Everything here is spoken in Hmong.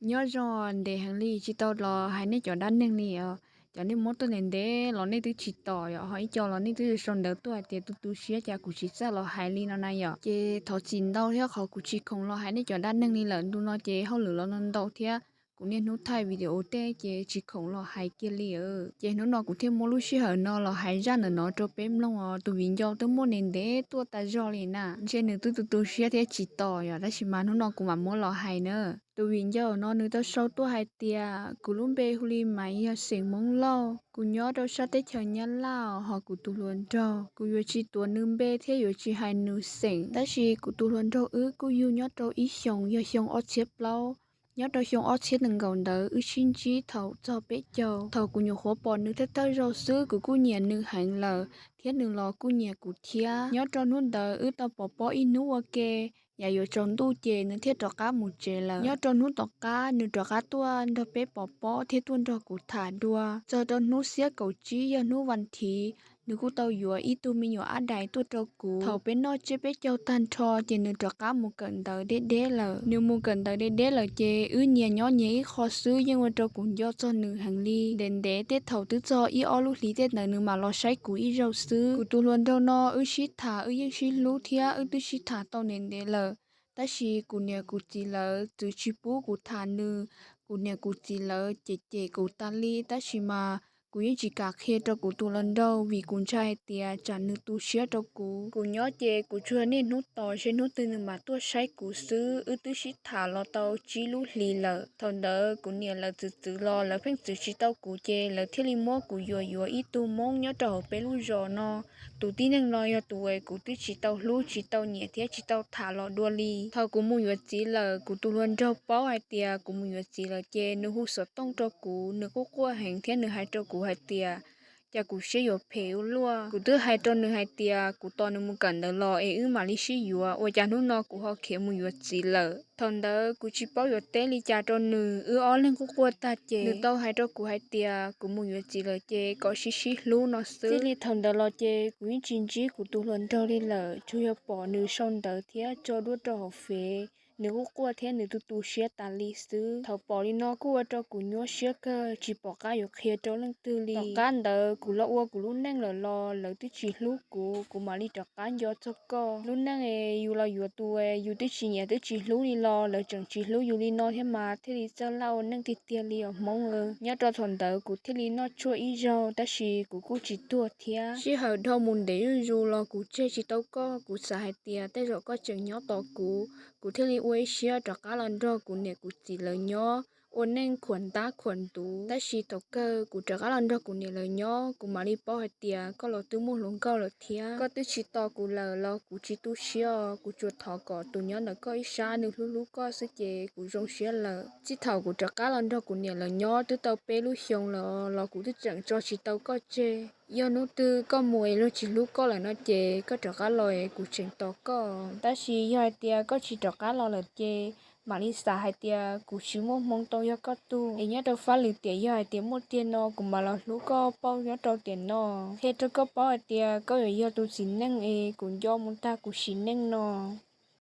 Nyob zoo, ntev heev li tsis tau los hais nej cov dab neeg li os. Cov nej muab tuaj ntev ntev los nej twb tsis tos yom, ho ib co los nej twb sau ntawv tuaj hais tias tu tu siab cas kuv tsis txawj los hais li no na yom. Ces thov txim ntau thiab qhov kuv tsis khoom los hais nej cov dab neeg li lawm. Ntu no ces hauj lwm los ntau thiab kuv niaj hnub thaij video teb ces tsis khoom los hais kiag li. Ces hnub no kuv thiaj muab lub sij hawm no los hais zaj ntawm no rau peb mloog os. Tus viv ncaus twb muaj ntev ntev tuaj tas zog li na, ntshe nws twb tu tu siab thiab tsis tos yom, tab sis mas hnub no kuv mam muab los hais na. Tus viv ncaus no nws tau sau tuaj hais tias, kuv lub npe hu li Maiv, yog xeem Hmoob Lauj, kuv nyob rau sab teb chaws Nyab Laj, ho kuv tus hluas nraug kuv yuav tsis tuav nws npe thiab yuav tsis hais nws xeem, tab sis kuv tus hluas nraug wb kuj yug nyob rau ib xyoos, yog xyoo ob txhiab plaub. Nyob rau xyoo ob txhiab nees nkaum ntawd wb sib ntsib thaum txog peb caug. Thaum kuv nyuam qhuav pom nws thawj thawj zaug xwb kuv kuj nyiam nws heev lawm, thiab nws los kuj nyiam kuv thiab. Nyob rau hnub ntawd wb tau pov pob ib hnub ua ke, yav yuav tsaus ntuj ces nws thiaj rov qab mus tsev lawm. Nyob rau hnub tom qab nws rov qab tuaj nrog peb pov pob thiab tuaj nrog kuv tham dua. Txog rau hnub xiab kaum tsib yog hnub vas thiv, nws kuj tau yuav ib tug me nyuam ab dais tuaj rau kuv. Thaum peb noj tsiab peb caug tag nrho ces nws rov qab mus kawm ntawv deb deb lawm. Nws mus kawm ntawv deb deb lawm ces wb nyias nyob nyias ib qho xwb, yeej ua rau kuv nco txog nws heev li. Ntev ntev tej thaum twb txog ib ob lub hlis tej ntawd nws mam los saib kuv ib zaug xwb. Kuv tus hluas nraug no wb sib tham wb yeej sib hlub thiab wb twb sib tham tau ntev ntev lawm, tab sis kuv niam kuv txiv lawv txwv tsis pub kuv tham nws. Kuv niam kuv txiv lawv cem cem kuv tas li, tab sis mas kuv yeej tsis kam qhia rau kuv tus hluas nraug vim kuv ntshai hais tias tsam nws tu siab rau kuv. Kuv nyob ces kuv tsuas niaj hnub tos seb hnub twg nws mam tuaj saib kuv xwb. Wb twb sib tham los tau tsib lub hlis lawm. Thaum ntawd kuv niam lawv txwv txwv los lawv pheej txwv tsis tau kuv ces lawv thiaj li muab kuv yuam yuav ib tug Hmoob nyob rau hauv peb lub zos no. Tus tib neeg no yog tus uas kuv twb tsis tau hlub, tsis tau nyiam thiab tsis tau tham los dua li. Thaum kuv mus yuav txiv lawm, kuv tus hluas nraug paub hais tias kuv mus yuav txiv lawm ces nws hu xov tooj rau kuv, nws quaj quaj heev thiab nws hais rau kuv hais tias, cas kuv siab yuav phem ua luaj. Kuv twb hais rau nws hais tias kuv tos nws mus kawm ntawv los es wb mam li sib yuav, ua cas hnub no kuv ho khiav mus yuav txiv lawm. Thaum ntawd kuv tsis paub yuav teb li cas rau nws, wb ob leeg quaj quaj tag ces nws tau hais rau kuv hais tias kuv mus yuav txiv lawm ces kom sib sib hlub no xwb. Txij li thaum ntawd los ces kuv yeej tsis ntsib kuv tus hluas nraug li lawm, tsuas yog pom nws sau ntawv thiab tso duab rau hauv Fev. Nws quaj quaj thiab nws tu tu siab tas li xwb. Thaum pom li no kuj ua rau kuv nyuaj siab kawg, tsis pom qab yuav qhia rau leej twg li. Tom qab ntawd kuv los ua kuv lub neej lawm los lawv twb tsis hlub kuv, kuv mam li rov qab nco txog koj. Lub neej es yus los yuav tus es yus twb tsis nyiam twb tsis hlub li los lawv tseem tsis hlub yus li no thiab mas thiaj li txawj laj ua neej tiag tiag li os Hmoob. Nyob rau thaum ntawd kuv thiaj li noj tshuaj ib zaug, tab sis kuv kuj tsis tuag thiab. Sij hawm dhau mus ntev zuj zus los kuv tseg tsis tau koj, kuv xav hais tias tej zaum koj tseem nyob tos kuv, kuv thiaj li ua ib siab rov qab los nrog kuv niam kuv txiv lawv nyob ua neej khuam ntab khuam ntuv. Tab sis thaum kawg kuv rov qab los nrog kuv niam lawv nyob, kuv mam li paub hais tias koj los twb muaj hluas nkauj lawm thiab. Koj twb tsis tos kuv lawm los kuv tsis tu siab os, kuv tsuas thov kom tus nyob ntawm koj ib sab nws hlub hlub koj xwb ces kuv zoo siab lawm. Txij thaum kuv rov qab los nrog kuv niam lawv nyob twb tau peb lub xyoo lawm los kuv twb tseem tso tsis tau koj tseg. Yog hnub twg koj mus es luag tsis hlub koj lawm no ces koj rov qab los es kuv tseem tos koj. Tab sis yog hais tias koj tsis rov qab los lawm ces mam li xav hais tias kuv tsis muaj hmoo tau yog koj tug. Es nyob rau fab lwm tiam yog hais tias muaj tiag no kuv mam los hlub koj pauj nyob rau tiam no, qhia rau koj paub hais tias koj yuav yog tus txiv neej es kuv nco mus tag kuv sim neej no.